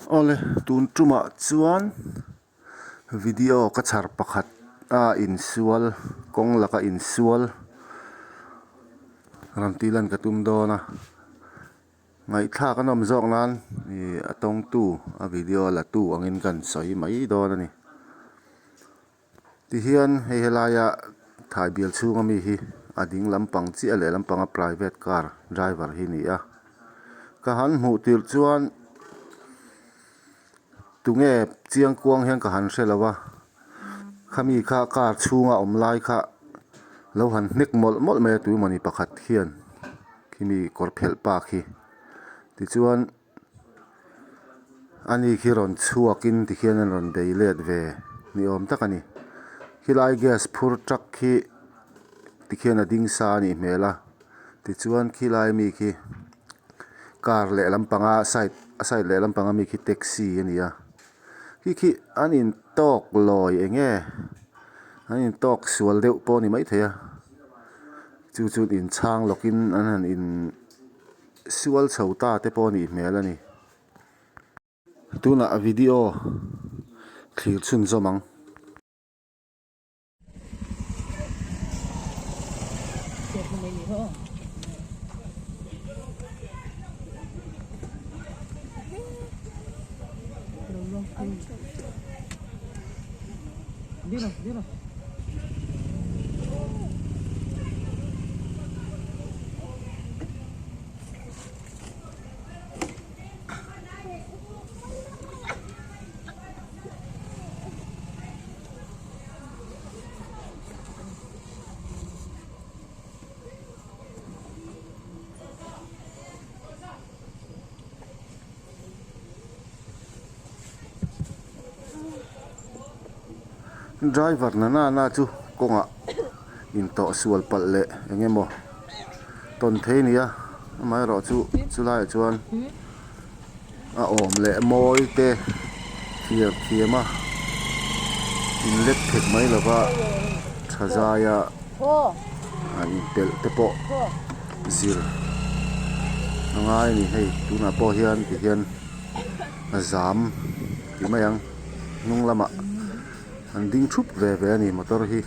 Awle tun tumah chuan video ka chhar pakhat a insual kawng laka insual rawn tih lan ka tum dawn a ngaihthlak a nawm zawk nan ih a tawngtu a video la tu angin kan sawi mai dawn a ni. Tihian hei helaia thai bial chhunga mi hi a ding lampang chiah leh lampanga private car driver hi a ni a ka han hmuh tirh chuan tunge chiang kuang hian ka han hre lo a khami kha car chhunga awm lai kha lo han hnek mawlh mawlh mai a tuemawni pakhat hian khimi kawr phelh pa khi tichuan. Ani khi rawn chhuakin tikhian an rawn bei let ve ni awm tak a ni. Khilai gas phur truck khi tikhian a ding sa a nih hmel a tichuan khilai mi khi car lehlam panga side a side lehlam panga mi khi taxi a ni a khi khi an intawk lawi eng nge an intawk sual deuh pawh a ni maithei a chu chu inchhang lawkin an han in. Sual chho ta te pawh a nih hmel a ni. Tunah video thlir chhunzawm ang. Driver na nana chu kawngah intawh sual palh leh eng emaw tawn thei a ni a amaherawh chu chulaiah chuan a awm leh mawi te thliar thiam a inlet phet mai lova tha zaia an inpelh te pawh zir a ngai a ni hei tunah pawh hian tihian a zam tih mai ang hnung lamah an ding thup ve ve a ni motor hi.